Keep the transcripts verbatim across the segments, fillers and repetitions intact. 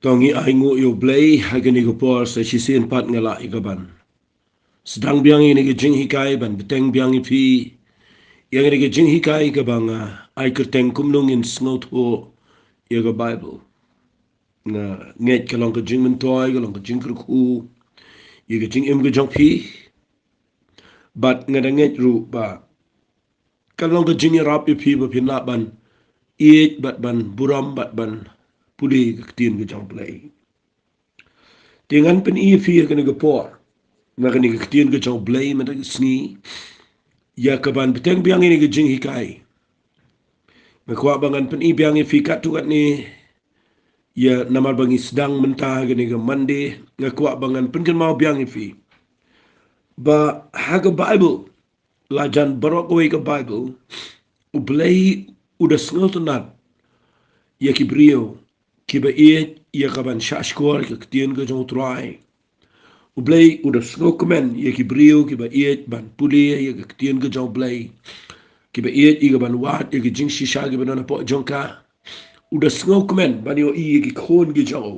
Ngi ai nguh ïa U Blei ha kane ka por sa shisien pat nga lah ïa ka ban sdang biang ïa kane ka jinghikai, ban bteng biang ïa phi ïa kane ka jinghikai kaba nga ai kyrteng Kumno Ngin Sngewthuh ïa ka Baibl. Nga ngeit ka long ka jingmyntoi, ka long ka jingkyrkhu ïa ka jingim ka jong phi. Bad nga da ngeit ruh ba ka long ka jingïarap ïa phi ba phin lah ban ïeit bad ban burom bad ban pule ka ktien ka jong U Blei. Te ngan pyni ïa phi ha kane ka por na kane ka ktien ka jong U Blei mynta ka sngi, ïa ka ban bteng biang ïa kane ka jinghikai. Nga kwah ba ngan pyni biang ïa phi katto katne, ïa namar ba ngi sdang mynta ha kane ka Monday, nga kwah ba ngan pynkynmaw biang ïa phi ba ha ka Baibl, la jan baroh kawei ka Baibl, U Blei u da sngewtynnad ïa ki briew kiba ïeit ïa ka ban shahshkor ïa ka ktien ka jong U Trai. U Blei u da sngewkmen ïa ki briew kiba ïeit ban pule ïa ka ktien ka jong U Blei, kiba ïeit ïa ka ban wad ïa ka jingshisha kiba don hapoh jong ka. U da sngewkmen ban ïohi ïa ki khun ki jong u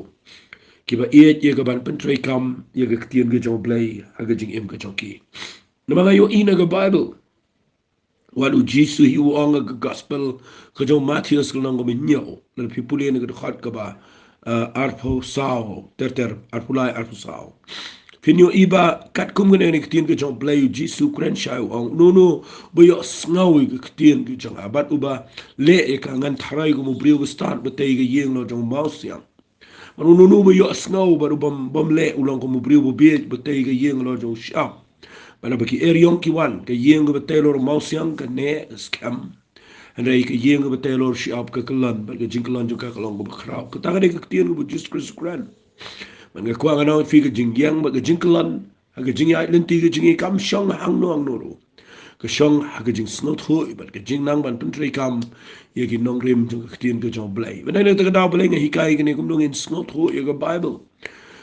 kiba ïeit ïa ka ban pyntreikam ïa ka ktien ka jong U Blei ha ka jingim ka jong ki. Namar nga ïohi na ka Baibl, wat U Jisu hi u ong ha ka Gospel ka jong u Mathaios ka lynnong kaba hynñiew, lada phi pule na ka dkhot kaba, eh, arphew saw, ter ter, arphew lai, arphew saw. Phin ïohi ba katkum kane ka ktien ka jong U Blei, U Jisu u kren shai u ong, uno uno uba ïohsngew ïa ka ktien ka jong nga bad uba leh ïa ka, ngan tharai kum u briew ba stad ba tei ïa ka ïing halor jong u mawsiang. Bad uno uno uba ïohsngew bad u bym, bym leh u long kum u briew ba bieit ba tei ïa ka ïing halor jong u shyiap. Bad haba ki eriong ki wan, ka ïing kaba tei halor u mawsiang ka neh, ka skhem. Hynrei ka ïing kaba tei halor u shyiap ka kyllon, bad ka jingkyllon jong ka ka long kaba khraw. Kata ka dei ka ktien kaba U Jisu Khrist u kren. Bad nga kwah ngan ong ïa phi, ka jingïeng bad ka jingkyllon ha ka jingïaid lynti ka jong ngi kam shong hangno hangno ruh. Ka shong ha ka jingsngewthuh bad ka jingnang ban pyntreikam ïa ki nongrim jong ka ktien ka jong U Blei. Bad na kata ka daw balei nga hikai kane, Kumno Ngin Sngewthuh ïa ka Baibl.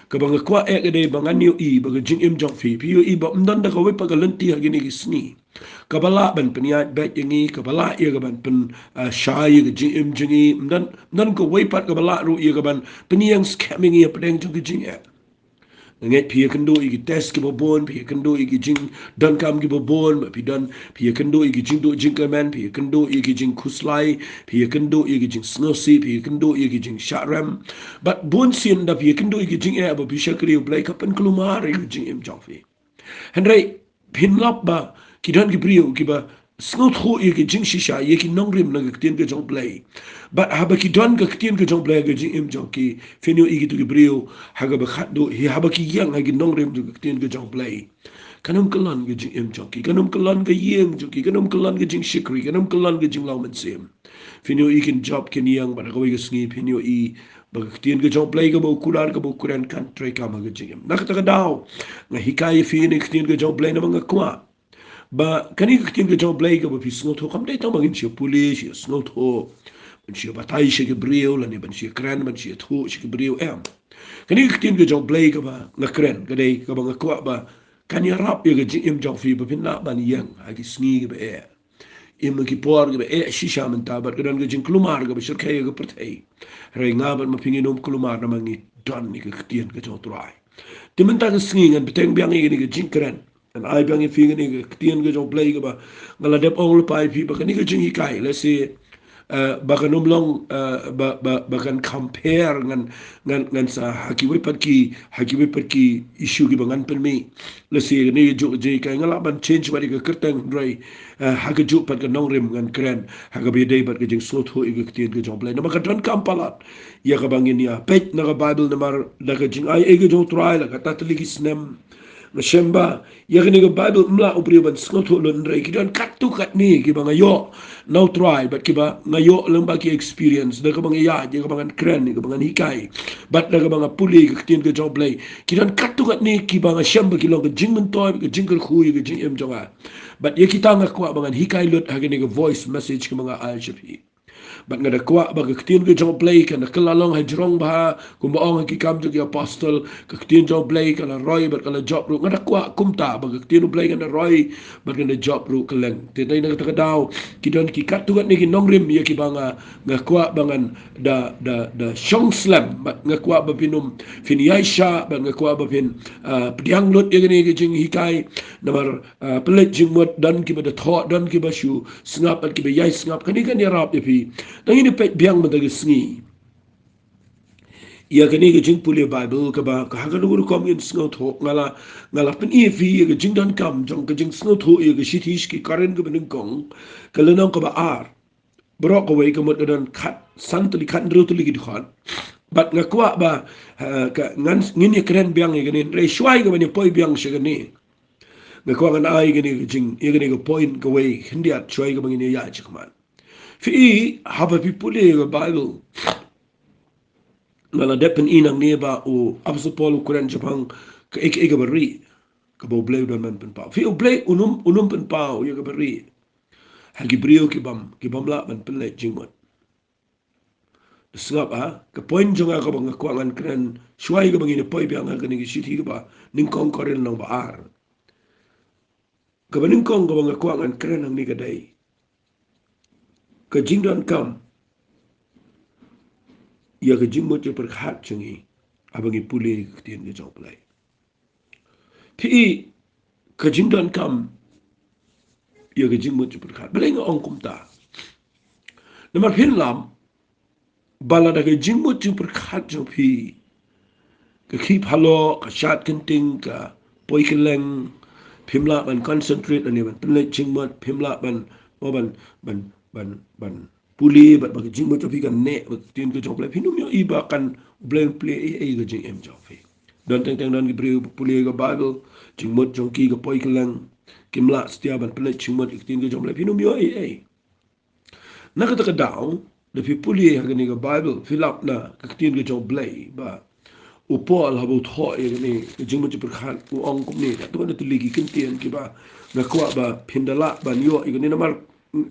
Kaba nga kwah eh ka dei ba ngan ïohi ba ka jingim jong phi, phi ïohi ba ym don da kawei pat ka lynti ha kine ki sngi kaba lah ban pynïaid beit ïa ngi, kaba lah ïa ka ban pyn, ah, shai ïa ka jingim jong ngi. Ym don, ym don kawei pat kaba lah ruh ïa ka ban pynïeng skhem ïa ngi hapdeng jong ka jingeh. Nga ngeit phi ïakynduh ïa ki test kiba bun, phi ïakynduh ïa ki jingdonkam kiba bun, ba phi don, phi ïakynduh ïa ki jingduh jingkyrmen, phi ïakynduh ïa ki jingkhuslai, phi ïakynduh ïa ki jingsngewsih, phi ïakynduh ïa ki jingshah rem. Bad bun sien da phi ïakynduh ïa ki jingeh ba phi shakri ïa U Blei, ka pynkulmar ïa ka jingim jong phi. Hynrei phin lap ba ki don ki briew kiba sngewthuh ïa ki jingshisha, ïa ki nongrim na ka ktien ka jong U Blei. Bad haba ki don ka ktien ka jong U Blei ha ka jingim jong ki, phin ïohi kito ki briew ha kaba khatduh hi, haba ki ïeng ha ki nongrim jong ka ktien ka jong U Blei, kan ym kyllon ka jingim jong ki, kan ym kyllon ka ïing jong ki, kan ym kyllon ka jingshakri, kan ym kyllon ka jinglong mynsiem. Phin ïohi kin jop kin ïeng, bad ha kawei ka sngi phin ïohi ba ka ktien ka jong U Blei kaba u kular kaba u kren kan treikam ha ka jingim. Na kata ka daw nga hikai ïa phi na ka ktien ka jong U Blei namar nga kwah ba kane ka ktien ka jong U Blei kaba phi sngewthuh kam dei tang ba ngin shu pule, shu sngewthuh, ban shu batai sha ki briew, lane ban shu kren, ban shu thuh sha ki briew, em. Kane ka ktien ka jong U Blei kaba nga kren ka dei kaba nga kwah ba kan ïarap ïa ka jingim jong phi ba phin lah ban ïeng ha ki sngi kiba eh. Im ha ki por kiba eh shisha mynta bad ka don ka jingkulmar kaba shyrkhei ha ka pyrthei. Hynrei nga bad ma phi ngin ym kulmar namar ngi don ïa ka ktien ka jong U Trai. Te mynta ka sngi ngan bteng biang ïa kane ka jingkren, ngan ai biang ïa phi kane ka ktien ka jong U Blei kaba nga la dep ong lypa ïa phi ba kane ka jinghikai, lehse, eh, ba kan ym long, eh, ba, ba, ba kan compare ngan, ngan, ngan sa ha kiwei pat ki, ha kiwei pat ki issue kiba ngan pynmih. Lehse kane ka juh ka jinghikai nga lah ban change bad ïa ka kyrteng, hynrei, eh, ha ka juh pat ka nongrim ngan kren ha kaba ïadei bad ka jingsngewthuh ïa ka ktien ka jong U Blei. Namar ka donkam palat ïa kaba ngin ïa peit na ka Baibl, namar da ka jingai ei ka jong U Trai la katta tylli ki snem, nga shem ba ïa kane ka Baibl ym lah u briew ban sngewthuh lut, hynrei ki don katto katne kiba nga ïoh na U Trai bad kiba nga ïoh lyngba ki experience, da kaba nga ïaid, ïa kaba ngan kren, ïa kaba ngan hikai, bad da kaba nga pule ka ktien ka jong U Blei. Ki don katto katne kiba nga shem ba ki long ka jingmyntoi, ka jingkyrkhu ïa ka jingim jong nga. Bad ïa kita nga kwah ba ngan hikai lut ha kane ka voice message kaba nga ai sha phi. Bad nga da kwah ba ka ktien ka jong U Blei kan da kylla long ha jrong bha, kumba ong ha Ki Kam jong ki Apostol, ka ktien jong U Blei kan da roi bad kan da jop ruh. Nga da kwah kumta ba ka ktien U Blei kan da roi bad kan da jop ruh kylleng. Te na kata ka daw ki don ki katto katne ki nongrim ïa kiba nga, nga kwah ba ngan da, da, da shong slem, bad nga kwah ba phin ym, phin ïaishah, bad nga kwah ba phin, ah, pdiang lut ïa kane ka jinghikai. Namar, ah, pynleit jingmut don kiba da thoh, don kiba shu sngap bad kiba ïai sngap. Kane kan ïarap ïa phi. Tang ïa phi peit biang mynta ka sngi ïa kane ka jingpule Baibl kaba, ka ha kano kano ka rukom ngin sngewthuh. Nga la, nga la pyni ïa phi ïa ka jingdonkam jong ka jingsngewthuh ïa ka shithi sha ki Korinth kaba nyngkong, ka lynnong kaba ar. Baroh kawei ka mut ka don khatsan tylli, khathynriew tylli ki dkhot. Bad nga kwah ba, eh, ka ngan, ngin ïa kren biang ïa kane, hynrei shuwa ïa kaban ïa poi biang sha kane, nga kwah ngan ai kane ka jing, ïa kane ka point kawei khyndiat shuwa ïa kaba ngin ïa ïaid shakhmat. Phi i, haba phi pule ïa ka Baibl, nga la dep pyni nangne ba u Apostol Paul u kren shaphang kaei kaei kaba rieh kaba U Blei u don ban pynpaw. Phi, U Blei un ym, un ym pynpaw ïa kaba rieh ha ki briew kibym, kibym lah ban pynleit jingmut. Sngap, ha, ka point jong nga kaba nga kwah ngan kren shuwa ïa kaba ngin ïa poi biang ha kane ka shithi kaba nyngkong Korinth lynnong ba ar. Kaba nyngkong kaba nga kwah ngan kren hangne ka dei ka jingdonkam ïa ka jingmut jingpyrkhat jong ngi haba ngi pule ka ktien ka jong U Blei. Phi i, ka jingdonkam ïa ka jingmut jingpyrkhat. Balei nga ong kumta? Namar phin lap ba lada ka jingmut jingpyrkhat jong phi ka khih halor, ka shad kynting, ka poi kylleng, phim lah ban concentrate lane ban pynleit jingmut, phim lah ban, mo ban, ban, ban, ban pule bad ba ka jingmut jong phi kan neh bad ka ktien ka jong U Blei, phin ym ïohi ba kan U Blei un plie ei ei ka jingim jong phi. Don teng teng don ki briew ba pule ka Baibl, jingmut jong ki ka poi kylleng, kim lah satia ban pynleit jingmut ïa ka ktien ka jong U Blei, phin ym ïohi ei ei. Na kata ka daw, da phi pule ha kane ka Baibl, phi lap na ka ktien ka jong U Blei ba u Paul haba u thoh ïa kane ka jingmut jingpyrkhat u ong kumne, katto katne tylli ki kyntien kiba nga kwah ba phin da lah ban ïoh ïa kane namar,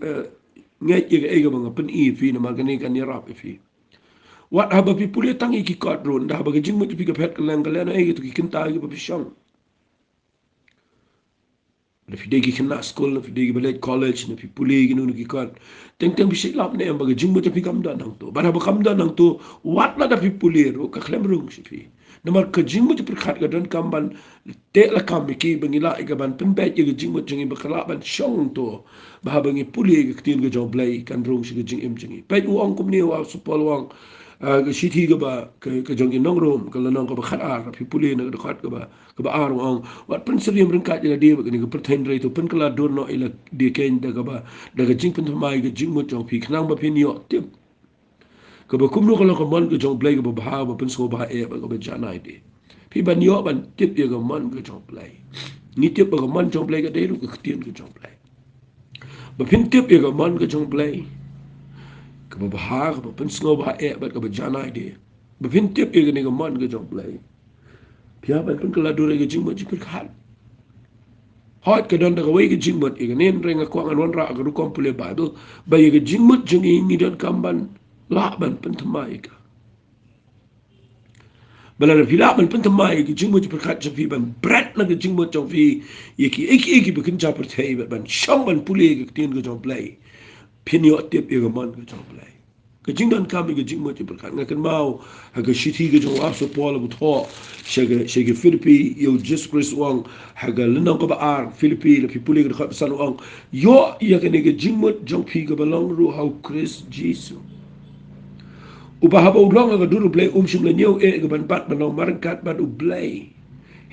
eh, ngeit ïa kaei kaba nga pyni ïa phi namar kane kan ïarap ïa phi. Wat haba phi pule tang ïa ki kot ruh, ynda haba ka jingmut jong phi ka phet kylleng, ka leh na ei kato ki kynta kiba phi shong. Na phi dei ki khynnah skul, na phi dei kiba leit college, na phi pule kino kino ki kot, teng teng phi shu lap ne em ba ka jingmut jong phi kam don hangto? Bad haba kam don hangto, wat lada phi pule ruh ka khlem rung sha phi. Namar ka jingmut jingpyrkhat ka donkam ban teh lakam ïa ki ba ngi lah ïa ka ban pynbeit ïa ka jingmut jong ngi ba ka lah ban shong hangto, ba haba ngi pule ïa ka ktien ka jong U Blei kan rung sha ka jingim jong ngi. Peit u ong kumne, u Apostol Paul u ong, ah, ka shithi kaba, ka, ka jong ki nong Rom, ka lynnong kaba khatar, phi pule na ka dkhot kaba kaba ar u ong, wat pynsyriem ryngkat ïa lade bad kane ka pyrthei, hynrei to pynkylla dur noh ïa lade kein da kaba, da ka jingpynthymmai ka jingmut jong phi, khnang ba phin ïoh tip kaba kumno ka long ka mon ka jong U Blei, kaba bha, kaba pynsngewbha eh bad kaba janai de. Phi, ban ïoh ban tip ïa ka mon ka jong U Blei, ngi tip ba ka mon jong U Blei ka dei ruh ka ktien ka jong U Blei. Ba phin tip ïa ka mon ka jong U Blei, kaba bha, kaba pynsngewbha eh bad kaba janai de, ba phin tip ïa kane ka mon ka jong U Blei, phi hap ban pynkylla dur ïa ka jingmut jingpyrkhat. Hooid, ka don da kawei ka jingmut ïa kane, hynrei nga kwah ngan wanrah ha ka rukom pule Baibl ba ïa ka jingmut jong ngi, ngi donkam ban lah ban pynthymmai ïa ka. Ba lada phi lah ban pynthymmai ïa ka jingmut jingpyrkhat jong phi, ban bret na ka jingmut jong phi ïa kiei kiei kiba kynja pyrthei, bad ban shong ban pule ïa ka ktien ka jong U Blei, phin ïoh tip ïa ka mon ka jong U Blei. Ka jingdonkam ïa ka jingmut jingpyrkhat. Nga kynmaw ha ka shithi ka jong u Apostol Paul ba u thoh sha ka, sha ki Philippi, ïa u Jisu Khrist u ong ha ka lynnong kaba ar, Philippi, lada phi pule ka dkhot ba san, u ong, ïoh ïa kane ka jingmut jong phi kaba long ruh ha u Khrist Jisu, uba haba u long ha ka dur U Blei um shym la ñiew eh ïa ka ban bat ban long marryngkat bad U Blei.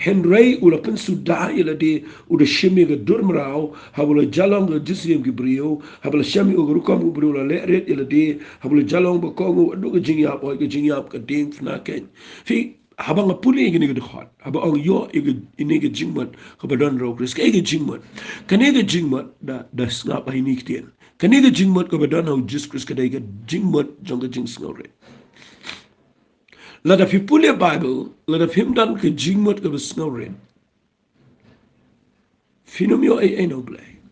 Hynrei u la pynsuda ïa lade, u da shim ïa ka dur mraw, haba u la ïalong ka jingïasyriem ki briew, haba la shem ïa u ka rukom u briew, u la leh rit ïa lade, haba u la ïalong ba kohnguh haduh ka jingïap, hooid, ka jingïap ka diengphna keiñ. Phi, haba nga pule ïa kane ka dkhot, haba ong ïoh ïa ka, ïa kane ka jingmut kaba don ha u Khrist, kaei ka jingmut? Kane ka jingmut, da, da sngap ha ine i ktien. Kane ka jingmut kaba don ha u Jisu Khrist ka dei ka jingmut jong ka jingsngewrit. Lada phi pule Baibl, lada phim don ka jingmut kaba sngewrit, phin ym ïoh ei ei na U Blei.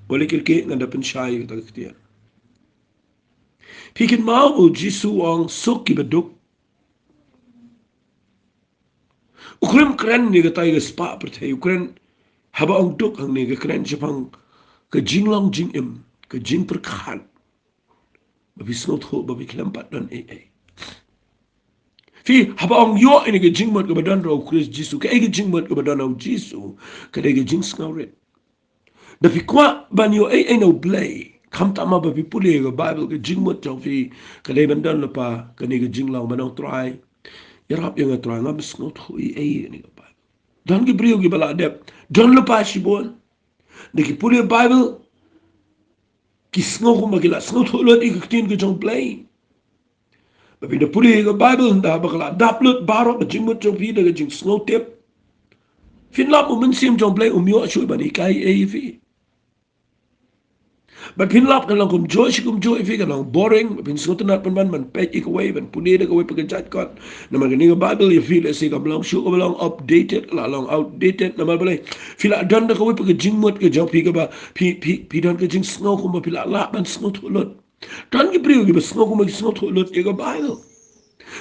Wat la kyrkieh, ngan da pynshai ïa kata ka ktien. Phi kynmaw ba u Jisu u ong suk kiba duk. U khlem kren ïa katai ka spah pyrthei, u kren haba ong duk hangne ka kren shaphang ka jinglong jingim, ka jingpyrkhat. Ba phi sngewthuh ba phi khlem pat don ei ei. Phi haba ong ïoh ïa ka jingmut kaba don ha u Khrist Jisu, kaei ka jingmut kaba don ha u Jisu, ka dei ka jingsngewrit. Da phi kwah ban ïoh ei ei na u Blei, khamtam ma ba phi pule ïa ka Baibl, ka jingmut jong phi ka dei ban don lypa kane ka jinglong ban ong Trai, ïarap ïa nga Trai, ngam sngewthuh ei ei ïa kane ka Baibl. Don ki briew kiba la dep don lypa shibun. Da ki pule Baibl, ki sngew kumba ki la sngewthuh lut ïa ka ktien ka jong u Blei. Ba phi da pule ïa ka Baibl, ynda ba ka la dap lut baroh ka jingmut jong phi da ka jingsngewtip, phin lap u Mynsiem jong u Blei um ïoh shuh ban hikai ei ei ïa phi. Bad phin lap ka long kumjuh shi kumjuh ïa phi, ka long boring, ba phin sngewtynnat pynban ban peit ïa kawei, ban pule da kawei pat ka jait kot. Namar kane ka Baibl ïa phi lehse kam long shuh, kam long updated, la long outdated, namar balei? Phi la don da kawei pat ka jingmut ka jong phi kaba phi, phi, phi don ka jingsngew kumba phi la lah ban sngewthuh lut. Don ki briew kiba sngew kumba ki sngewthuh lut ïa ka Baibl.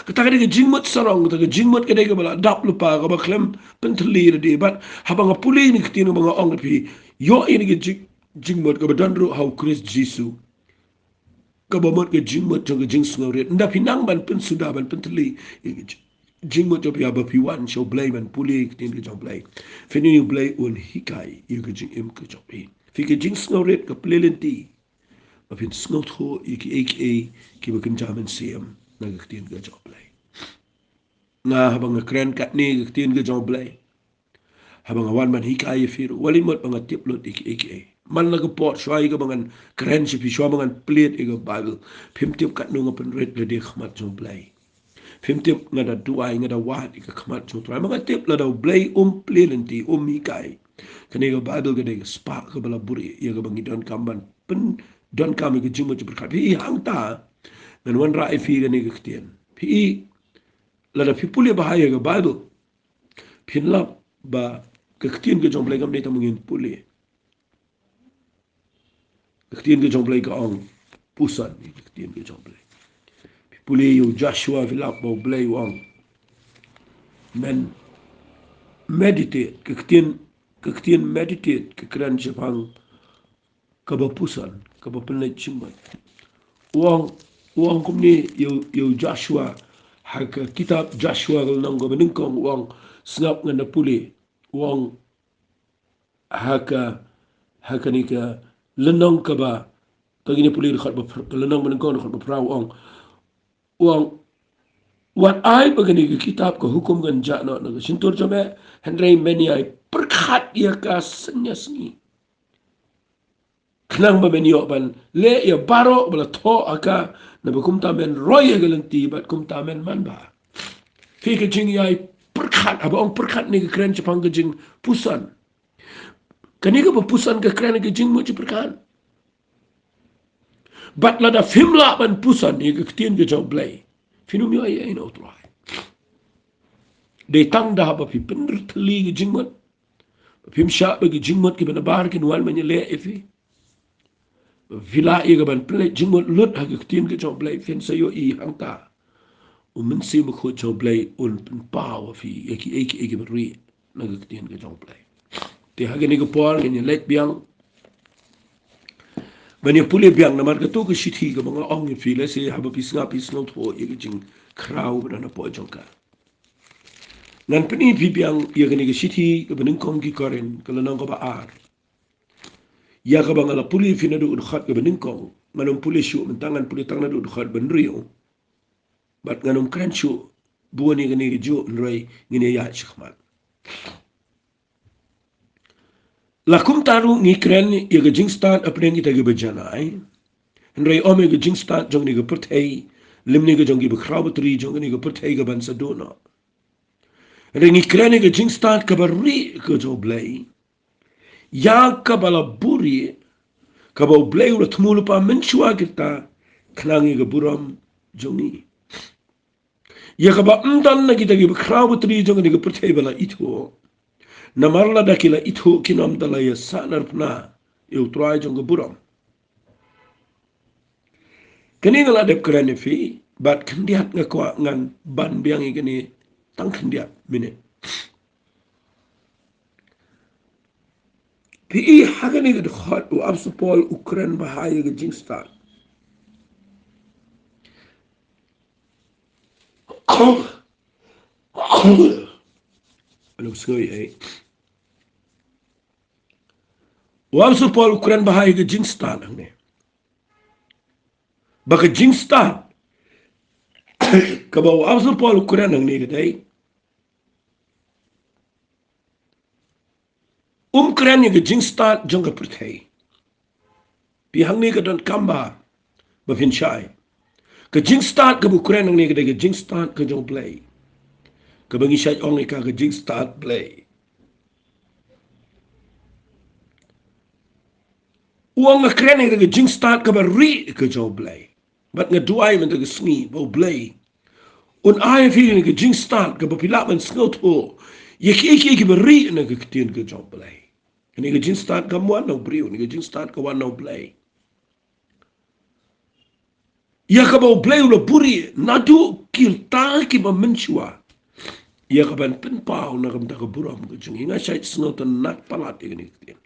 Kata ka dei ka jingmut sarong, kata ka jingmut ka dei kaba la dap lypa, kaba khlem pynthylli lade. Bad haba nga pule ïa kane ka ktien, kaba nga ong ïa phi, ïoh ïa kane ka jing, jingmut kaba don ruh ha u Khrist Jisu, kaba mut ka jingmut jong ka jingsngewrit. Ynda phi nang ban pynsuda, ban pynthylli ïa ka jing, jingmut jong phi haba phi wan sha u Blei ban pule ïa ka ktien ka jong u Blei, phin ïohi u Blei un hikai ïa ka jingim ka jong phi. Phi, ka jingsngewrit ka plie lynti ba phin sngewthuh ïa kiei kiei kiba kynja mynsiem na ka ktien ka jong u Blei. Nga, haba nga kren katne ka ktien ka jong u Blei, haba nga wan ban hikai ïa phi ruh, wat leit mut ba nga tip lut ïa kiei kiei. Man la ka por, shuwa ïa kaba ngan kren sha phi, shuwa ba ngan plie ïa ka Baibl, phim tip katno nga pynrit lade ha khmat jong u Blei. Phim tip nga da duwai, nga da wad ïa ka khmat jong u Trai. Ma nga tip lada u Blei um plie lynti, um hikai, kane ka Baibl ka dei ka spah kaba la buhrieh ïa kaba ngi donkam ban pyndonkam ïa ka jingmut jingpyrkhat. Phi i, hangta ngan wanrah ïa phi kane ka ktien. Phi i, lada phi pule bha ïa ka Baibl, phin lap ba ka ktien ka jong u Blei kam dei tang ba ngin pule. Ka ktien ka jong u Blei ka ong, puson ïa ka ktien ka jong u Blei. Phi pule ïa u Joshua, phi lap ba u Blei u ong, men meditate, ka ktien, ka ktien meditate ka kren shaphang kaba puson, kaba pynleit jingmut. U ong, u ong kumne ïa u, ïa u Joshua, ha ka kitab Joshua ka lynnong kaba nyngkong, u ong, sngap, ngan da pule. U ong, ha ka, ha kane ka lynnong kaba, to ngin ïa pule dkhot ba phra, lynnong ba nyngkong dkhot ba phra, u ong, u ong, wat ai ba kane ka kitab ka hukum kan jah noh na ka shyntur jong me, hynrei men ïai pyrkhat ïa ka synñia sngi, khnang ba men ïoh ban leh ïa baroh ba la thoh ha ka, naba kumta men roi ha ka lynti bad kumta men manbha. Phi, ka jingïai pyrkhat, haba ong pyrkhat ne ka kren shaphang ka jingpuson. Kane kaba puson ka kren ka jingmut jingpyrkhat. Bad lada phim lah ban puson ïa ka ktien ka jong u Blei, phin ym ïoh ei ei na u Trai. Dei tang da haba phi pynthylli ka jingmut, phim shah ba ki jingmut kiba nabar kin wan ban ïaleh ïa phi. Phi lah ïa ka ban pynleit jingmut lut ha ka ktien ka jong u Blei, phin sa ïohi hangta u Mynsiem Bakhuid jong u Blei un pynpaw ha phi ïa kiei kiei kiba rieh na ka ktien ka jong u Blei. Te ha kane ka por ngin ïa leit biang ban ïa pule biang namar kato ka shithi kaba nga ong ïa phi, lehse haba phi sngap phi sngewthuh ïa ka jingkhraw ba na pdeng jong ka. Ngan pyni phi biang ïa kane ka shithi kaba nyngkong ki Korinth, ka lynnong kaba ar, ïa kaba nga la pule ïa phi naduh dkhot kaba nyngkong. Ngan ym pule shuh mynta, ngan pule tang naduh dkhot ba hynriew. Bad ngan ym kren shuh bun ïa kane kajuh, hynrei ngin ïa ïaid shakhmat. La kumta ruh ngi kren ïa ka jingstad hapdeng kita kiba janai, hynrei ym ïa ka jingstad jong kane ka pyrthei, lymne ka jong kiba khraw batri jong kane ka pyrthei kaban sa duh noh. Hynrei ngi kren ïa ka jingstad kaba rieh ka jong u Blei, ïa kaba la buhrieh, kaba u Blei u la thmu lypa mynshuwa kita, khnang ïa ka burom jong ngi. Ïa kaba ym don na kita kiba khraw batri jong kane ka pyrthei ba la ithuh. Namar lada ki la ithuh kin ym da la ïa sahnarphna ïa u Trai jong ka burom. Kane nga la dep kren ïa phi, bad khyndiat nga kwah ngan ban biang ïa kane tang khyndiat minit. Phi i ha kane ka dkhot u apostol Paul u kren bha ïa ka jingstad. Alo, sorry, eh. U apostol Paul u kren bha ïa ka jingstad hangne. Ba ka jingstad kaba u apostol Paul u kren hangne ka dei, um kren ïa ka jingstad jong ka pyrthei. Phi, hangne ka donkam ba, ba phin shai. Ka jingstad kaba u kren hangne ka dei ka jingstad ka jong u Blei. Kaba ngi shait ong ïa ka ka jingstad Blei. U ong nga kren ïa ka jingstad kaba rieh ka jong u Blei. Bad nga duwai mynta ka sngi ba u Blei un ai ïa phi kane ka jingstad kaba phi lah ban sngewthuh ïa kiei kiei kiba rieh na ka ktien ka jong u Blei. Kane ka jingstad kam wan na u briew, kane ka jingstad ka wan na u Blei. Ïa kaba u Blei u la buhrieh naduh ki rta kiba mynshuwa, ïa kaban pynpaw na ka bynta ka burom ka jong ngi. Nga shait sngewtynnat palat ïa kane ka ktien.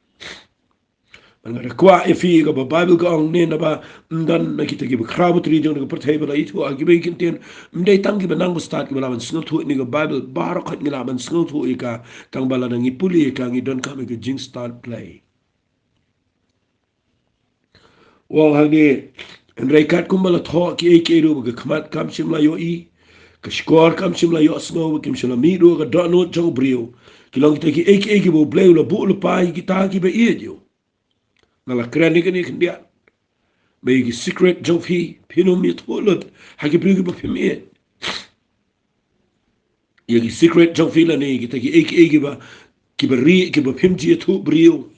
Bad nga da kwah ïa phi, kaba Baibl ka ong ne, naba ym don na kita kiba khraw batri jong ka pyrthei ba la ïathuh ïa kiba ïa ki ktien. Ym dei tang kiba nang bastad kiba lah ban sngewthuh ïa kane ka Baibl, baroh khoit ngi lah ban sngewthuh ïa ka, tang ba lada ngi pule ïa ka ngi donkam ïa ka jingstad Blei. U ong hangne, hynrei katkum ba la thoh kiei kiei ruh ba ka khmat kam shym la ïohi, ka shkor kam shym la ïohsngew, kim shym la mih ruh ha ka dohnud jong u briew, ki long kita kiei kiei kiba u Blei u la buh lypa ïa kita kiba ïeit ïa u. Nga la kren ïa kane khyndiat. Ba ïa ki secret jong phi, phin ym ïathuh lut ha ki briew kiba phim ïeit. Ïa ki secret jong phi lane kita kiei kiei kiba, kiba rieh, kiba phim ju ïathuh briew,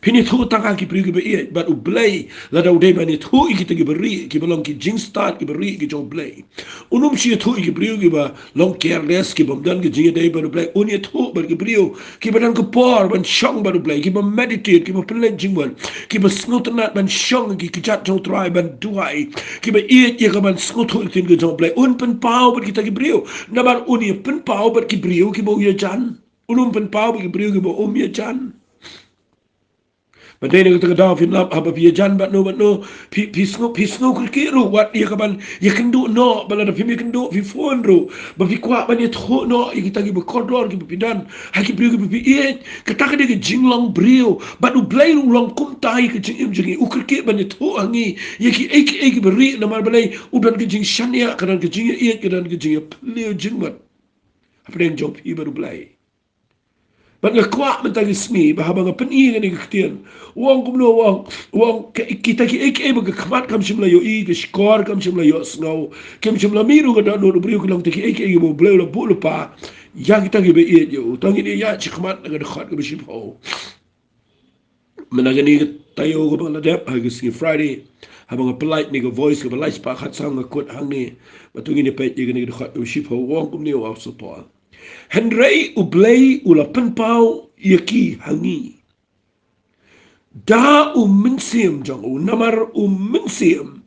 phin ïathuh tang ha ki briew kiba ïeit. Bad u Blei, lada u dei ban ïathuh ïa kita kiba rieh, kiba long ki jingstad kiba rieh ki jong u Blei, un ym shu ïathuh ïa ki briew kiba long careless, kiba ym don ka jingïadei bad u Blei. Un ïathuh bad ki briew kiba don ka por ban shong bad u Blei, kiba meditate, kiba pynleit jingmut, kiba sngewtynnat ban shong ha ki kjat jong u Trai, ban duwai, kiba ïeit ïa kaban sngewthuh ïa ka ktien ka jong u Blei. Un pynpaw bad kita ki briew, namar un ïa pynpaw bad ki briew kiba u ïajan. Un ym pynpaw bad ki briew kiba um ïajan. Ba dei na kata ka daw phin lap, haba phi ïajan bad no bad no, phi, phi sngew, phi sngew kyrkieh ruh wat ïa kaban ïakynduh noh, ba lada phim ïakynduh phi phone ruh, ba phi kwah ban ïathuh noh ïa kita kiba kordor kiba phi don ha ki briew kiba phi ïeit. Kata ka dei ka jinglong briew. Bad u Blei ruh u long kumta ïa ka jingim jong ngi, u kyrkieh ban ïathuh ha ngi ïa kiei kiei kiba rieh, namar balei? U don ka jingshaniah, ka don ka jingïaieit, ka don ka jingïapylliew jingmut hapdeng jong phi bad u Blei. Bad nga kwah mynta ka sngi ba haba nga pyni ïa kane ka ktien, u ong kumno, u ong, u ong ki, kita kiei kiei ba ka khmat kam shym la ïohi, ka shkor kam shym la ïohsngew, kim shym la mih ruh ha ka dohnud u briew, ki long kita kiei kiei ba u Blei u la buh lypa ïa kita kiba ïeit ïa u. To ngin ïa ïaid shakhmat na ka dkhot kaba shiphew. Mynta kane ka taïew kaba la dep ha ka sngi Friday, haba nga pynlait ïa kane ka Voice kaba lai spah khatsaw, nga kut hangne. Bad to ngin ïa peit ïa kane ka dkhot kaba shiphew, u ong kumne u apostol Paul: Hynrei u Blei u la pynpaw ïa ki ha ngi da u Mynsiem jong u, namar u Mynsiem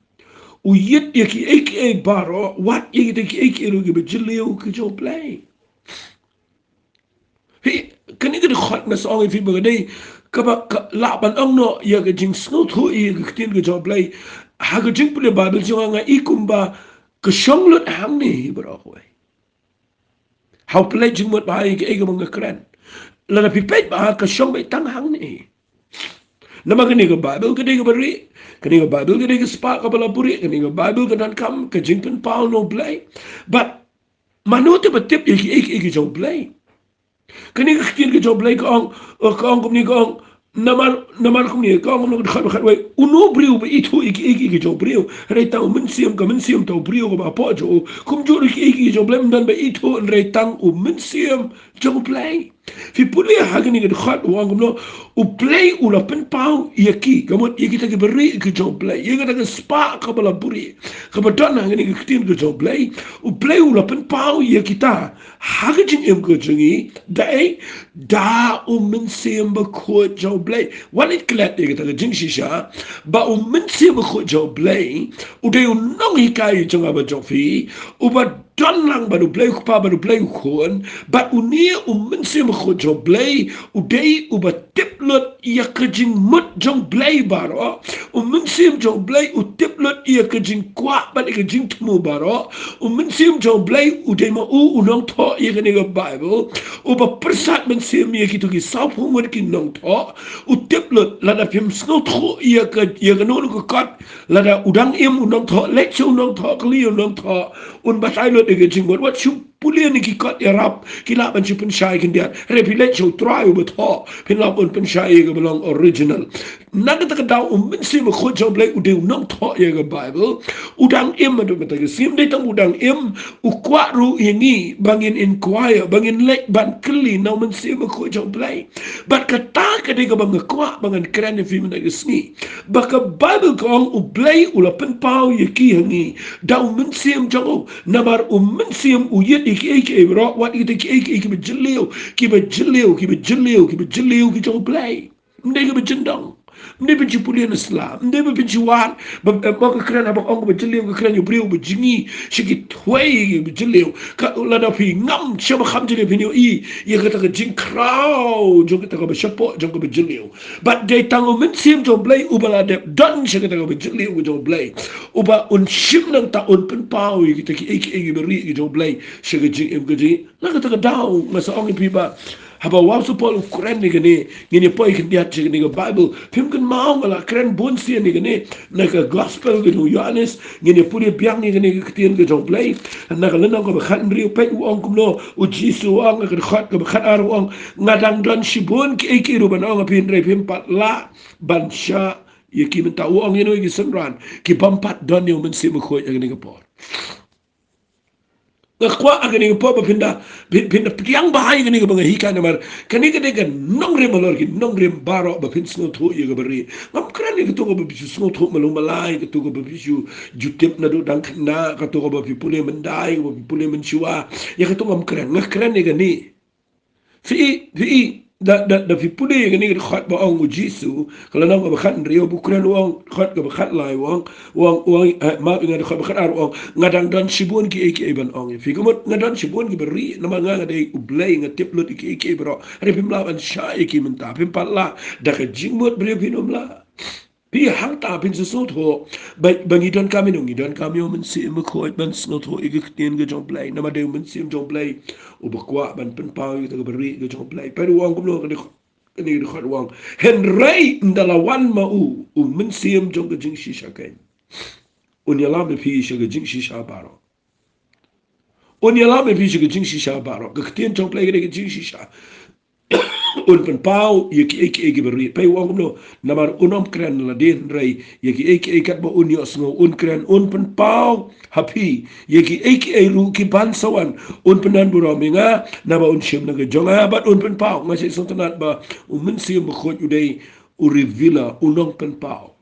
u ïit ïa kiei kiei baroh, wat ïa kita kiei kiei ruh kiba jylliew ki jong u Blei. Phi, kane ka dkhot nga sa ong ïa phi ba ka dei kaba, ka lah ban ong noh ïa ka jingsngewthuh ïa ka ktien ka jong u Blei. Ha ka jingpule Baibl jong nga, nga i kumba ka shong lut hangne hi baroh kawei. Ha u pynleit jingmut ba ha ïa kaei kaba nga kren, lada phi peit ba ha ka shong beit tang hangne. Namar kane ka Baibl ka dei kaba rieh, kane ka Baibl ka dei ka spah kaba la buhrieh, kane ka Baibl ka donkam ka jingpynpaw na u Blei. Bad mano te ba tip ïa kiei kiei ki jong u Blei? Kane ka ktien ka jong u Blei ka ong, eh, ka ong kumne, ka ong, namar, namar kumne, ka ong kumne, ka dkhot ba khatwei: Uno u briew ba ithuh ïa kiei kiei ki jong u briew, hynrei tang u Mynsiem, ka Mynsiem, tang u briew kaba hapoh jong u. Kumjuh ruh kiei kiei ki jong u Blei ym don ba ithuh, hynrei tang u Mynsiem jong u Blei. Phi pule ha kane ka dkhot u ong kumno, U Blei u la pynpaw ïa ki, ka mut ïa kita ki barieh ki jong U Blei, ïa kita ki spah kaba la buhrieh, kaba don ha kane ka ktien ka jong U Blei, U Blei u la pynpaw ïa kita ha ka jingim ka jong ngi, da ei, da U Mynsiem Bakhuid jong U Blei. Wat leit klet ïa kita ka jingshisha, ba U Mynsiem Bakhuid jong U Blei u dei u nonghikai jong nga bad jong phi, uba don lang bad U Blei U Kpa bad U Blei U Khun, bad une U Mynsiem Bakhuid jong U Blei u dei uba tip lut ïa ka jingmut jong U Blei baroh. U Mynsiem jong U Blei u tip lut ïa ka jingkwah bad ïa ka jingthmu baroh. U Mynsiem jong U Blei u dei ma u u nongthoh ïa kane ka Baibl, uba pyrsad mynsiem ïa kito ki sawphew ngut ki nongthoh. U tip lut, lada phim sngewthuh ïa ka, ïa kano kano ka kot, lada u dang im u nongthoh, leit sha u nongthoh, kylli u nongthoh, un batai lut ïa ka jingmut. Wat shu pule na ki kot ïarap, ki lah ban shu pynshai khyndiat. Hynrei phi leit sha U Trai uba thoh, phin lap un pynshai ïa kaba long original. Na kata ka daw U Mynsiem Bakhuid jong U Blei u dei u nongthoh ïa ka Baibl, u dang im haduh mynta ka sngi. Ym dei tang u dang im, u kwah ruh ïa ngi ba ngin inquire, ba ngin leit ban kylli na U Mynsiem Bakhuid jong U Blei. Bad kata ka dei kaba nga kwah ba ngan kren ïa phi mynta ka sngi, ba ka Baibl ka ong U Blei u la pynpaw ïa ki ha ngi da U Mynsiem jong u. Namar U Mynsiem u ïit ïa kiei kiei baroh, wat ïa kita kiei kiei kiba jylliew, kiba jylliew, kiba jylliew, kiba jylliew ki jong U Blei. Ym dei kiba jyndong. Ym dei ban shu pule na sla, ym dei ban shu wad. Ba, ba, ba ka kren, haba ong ba jylliew, ka kren ïa u briew ba jngi sha ki thwei ba jylliew. Ka, lada phi ngam sha ba kham jylliew, phin ïohi ïa kata ka jingkhraw jong kata kaba shapoh jong kaba jylliew. Bad dei tang U Mynsiem jong U Blei uba la dep don sha kata kaba jylliew ka jong U Blei, uba un shim nangta un pynpaw ïa kita kiei kiei kiba rieh ki jong U Blei sha ka jingim ka jong ngi. Na kata ka daw nga sa ong ïa phi ba haba u Apostol Paul u kren ïa kane, ngin ïa poi khyndiat sha kane ka Baibl. Phim kynmaw, nga la kren bun sien ïa kane na ka Gospel ka jong u Ïoannis. Ngin ïa pule biang ïa kane ka ktien ka jong U Blei. Na ka lynnong kaba khathynriew, peit u ong kumno, U Jisu u ong, ha ka dkhot kaba khatar u ong, nga dang don shibun kiei kiei ruh ban ong ha phi, hynrei phim pat lah ban shah ïa ki mynta. U ong ïano ïa ki synran ki bym pat don ïa U Mynsiem Bakhuid ha kane ka por? Nga kwah ha kane ka por ba phin da, phin, phin da pdiang bha ïa kane kaba nga hikai, namar kane ka dei ka nongrim halor ki nongrim baroh, ba phin sngewthuh ïa kaba rieh. Ngam kren ïa kato kaba phi shu sngewthuh malu malai, kato kaba phi shu ju tip naduh dang khynnah, kato kaba phi pule myndai, kaba phi pule mynshuwa. Ïa kato ngam kren, nga kren ïa kane. Phi, phi, da, da, da phi pule ïa kane ka dkhot ba ong U Jisu, ka lynnong kaba khathynriew, u kren u ong, dkhot kaba khatlai u ong, u ong, u ong, eh, map ïa nga, dkhot ba khatar u ong, nga dang don shibun kiei kiei ban ong ïa phi. Ka mut nga don shibun kiba rieh, namar nga, nga dei U Blei, nga tip lut ïa kiei kiei baroh. Hynrei phim lah ban shah ïa ki mynta, phim pat lah, da ka jingmut briew phin ym lah. Phi hangta phin sngewthuh ba, ba ngi donkam ïano, ngi donkam ïa U Mynsiem Bakhuid ban sngewthuh ïa ka ktien ka jong U Blei. Namar dei U Mynsiem jong U Blei uba kwah ban pynpaw ïa kata kaba rieh ka jong U Blei. Peit u ong kumno, kane, kane ka dkhot u ong, hynrei ynda la wan ma u, U Mynsiem jong ka jingshisha keiñ, un ïalam ïa phi sha ka jingshisha baroh. Un ïalam ïa phi sha ka jingshisha baroh. Ka ktien jong U Blei ka dei ka jingshisha. Un pynpaw ïa kiei kiei kiba rieh. Peit u ong kumno, namar un ym kren lade, hynrei ïa kiei kiei katba un ïohsngew un kren, un pynpaw ha phi ïa kiei kiei ruh kiban sa wan. Un pyndonburom ïa nga, naba un shim na ka jong nga bad un pynpaw. Nga sngewtynnat ba U Mynsiem Bakhuid u dei u revealer, u nongpynpaw.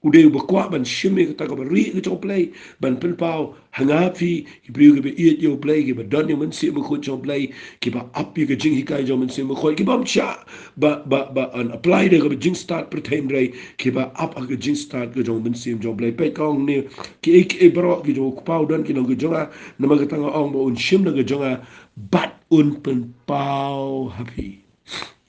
U dei uba kwah ban shim ïa kata kaba rieh ka jong U Blei ban pynpaw ha nga ha phi, ki briew kiba ïeit ïa U Blei, kiba don ïa U Mynsiem Bakhuid jong U Blei, kiba ap ïa ka jinghikai jong U Mynsiem Bakhuid, kibym shah ba, ba, ban apply da kaba jingstad pyrthei, hynrei kiba ap ha ka jingstad ka jong U Mynsiem jong U Blei. Peit ka ong ne, kiei kiei baroh ki jong U Kpa u don ki long ka jong nga, namar kata nga ong ba un shim na ka jong nga bad un pynpaw ha phi.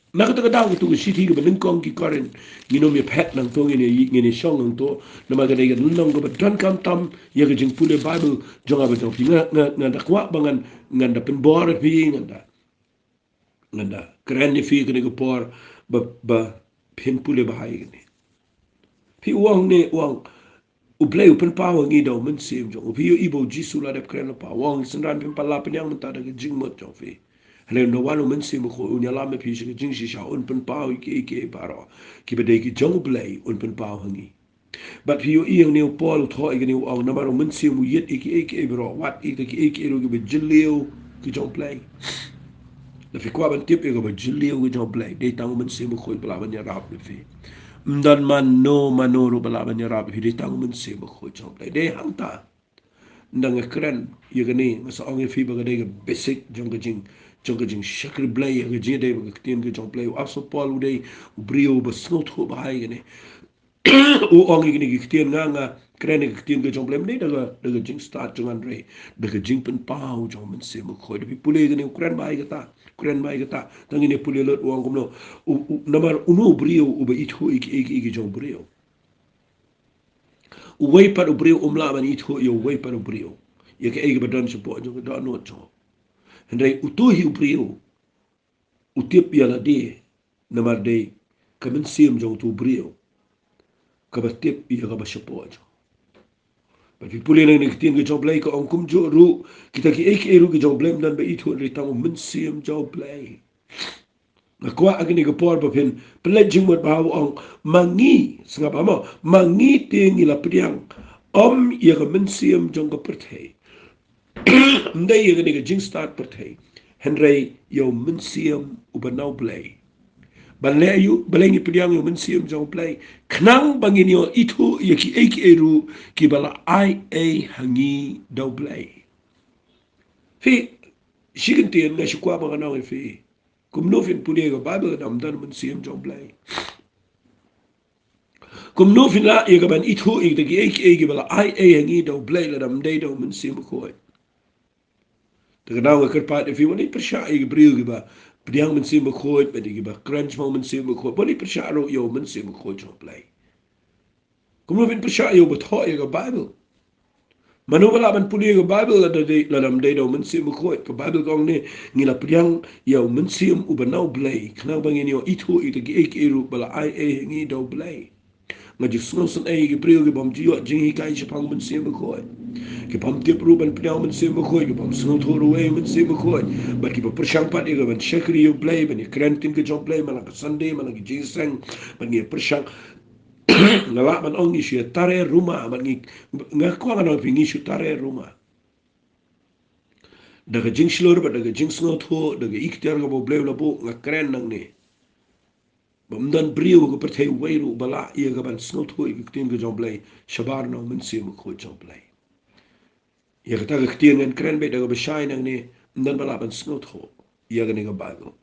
Na kata ka daw, katu ka shithi kaba nyngkong ki Korinth, ngin ym ïa phet nangto, ngin ïa, ngin ïa shong nangto. Namar ka dei ka lynnong kaba donkam tam ïa ka jingpule Baibl jong nga bad jong phi. Nga, nga, nga da kwah ba ngan, ngan da pynbor ïa phi, ngan da, ngan da kren ïa phi kane ka por ba, ba phin pule bha ïa kane. Phi, u ong ne, u ong, U Blei u pynpaw ha ngi da U Mynsiem jong u. Phi ïohi ba U Jisu la dep kren lypa, u ong, synran, phim pat lah pynïang mynta da ka jingmut jong phi. Hynrei ynda wan U Mynsiem Bakhuid un ïalam ïa phi sha ka jingshisha, un pynpaw ïa kiei kiei baroh kiba dei ki jong U Blei, un pynpaw ha ngi. Bad phi ïohi hangne u Paul u thoh ïa kane, u ong, namar U Mynsiem u ïit ïa kiei kiei baroh, wat ïa kita kiei kiei ruh kiba jylliew ki jong U Blei. Lada phi kwah ban tip ïa kaba jylliew ka jong U Blei, dei tang U Mynsiem Bakhuid ba lah ban ïarap ïa phi. Ym don mano mano ruh ba lah ban ïarap ïa phi, dei tang U Mynsiem Bakhuid jong U Blei. Dei hangta. Ynda nga kren ïa kane, nga sa ong ïa phi ba ka dei ka basic jong ka jing, jong ka jingshakri Blei, ïa ka jingïadei bad ka ktien ka jong U Blei. U Apostol Paul u dei u briew ba sngewthuh bha ïa kane. U ong ïa kine ki ktien, nga, nga kren ïa ka ktien ka jong U Blei, ym dei da ka, da ka jingstad jong nga hynrei da ka jingpynpaw jong U Mynsiem Bakhuid. Lada phi pule ïa kane, u kren bha ïa kata, u kren bha ïa kata. Tang ngin ïa pule lut, u ong kumno. U, u, namar uno u briew uba ithuh ïa ki, ïa ki, ïa ki jong u briew. Uwei pat u briew um lah ban ithuh ïa uwei pat u briew ïa kaei kaba don shapoh jong ka dohnud jong u. Hynrei uto hi u briew u tip ïa lade, namar dei ka mynsiem jong uto u briew kaba tip ïa kaba shapoh jong u. Bad phi pule na kane ka ktien ka jong U Blei, ka ong kumjuh ruh, kita kiei kiei ruh ki jong U Blei ym don ba ithuh, hynrei tang U Mynsiem jong U Blei. Nga kwah ha kane ka por ba phin pynleit jingmut bha, u ong, ma ngi, sngap bha mo, ma ngi te ngi la pdiang ym ïa ka mynsiem jong ka pyrthei. Ym dei ïa kane ka jingstad pyrthei, hynrei ïa U Mynsiem uba na U Blei. Ban leh aïu? Balei ngi pdiang ïa U Mynsiem jong U Blei? Khnang ba ngin ïoh ithuh ïa kiei kiei ruh kiba la ai ei ha ngi da U Blei. Phi, shi kyntien nga shu kwah ba ngan ong ïa phi. Kumno phin pule ïa ka Baibl lada ym don U Mynsiem jong U Blei? Kumno phin lah ïa ka ban ithuh ïa kita kiei kiei kiba la ai ei ha ngi da U Blei lada ym dei da U Mynsiem Bakhuid? Te ka daw nga kyrpad ïa phi, wat leit pyrshah ïa ki briew kiba pdiang Mynsiem Bakhuid, bad ïa kiba kren shaphang Mynsiem Bakhuid, wat leit pyrshah ruh ïa U Mynsiem Bakhuid jong U Blei. Kumno phin pyrshah ïa uba thoh ïa ka Baibl? Mano ba lah ban pule ïa ka Baibl lada dei, lada ym dei da U Mynsiem Bakhuid? Ka Baibl ka ong ne, ngi la pdiang ïa U Mynsiem uba na U Blei, khnang ba ngin ïoh ithuh ïa kita kiei kiei ruh ba la ai ei ha ngi da U Blei. Nga ju sngewsynei ïa ki briew ki bym ju ïoh jinghikai shaphang U Mynsiem Bakhuid, ki bym tip ruh ban pdiang U Mynsiem Bakhuid, ki bym sngewthuh ruh ïa U Mynsiem Bakhuid, bad kiba pyrshang pat ïa ka ban shakri ïa U Blei, ban ïa kren ktien ka jong U Blei man la ka Sunday, man la ki jingïaseng, ban ïa pyrshang. Nga lah ban ong ngi shu ïa tare ruma, bad ngi, nga kwah ngan ong ïa phi, ngi shu tare ruma. Da ka jingshlur bad da ka jingsngewthuh, da ka ikhtiar kaba U Blei u la buh, nga kren nangne ba ym don briew ha ka pyrthei uwei ruh ba lah ïa ka ban sngewthuh ïa ka ktien ka jong U Blei shabar na U Mynsiem Bakhuid jong U Blei. Ïa kata ka ktien ngan kren beit da kaba shai nangne, ym don ba lah ban sngewthuh ïa kane ka Baibl.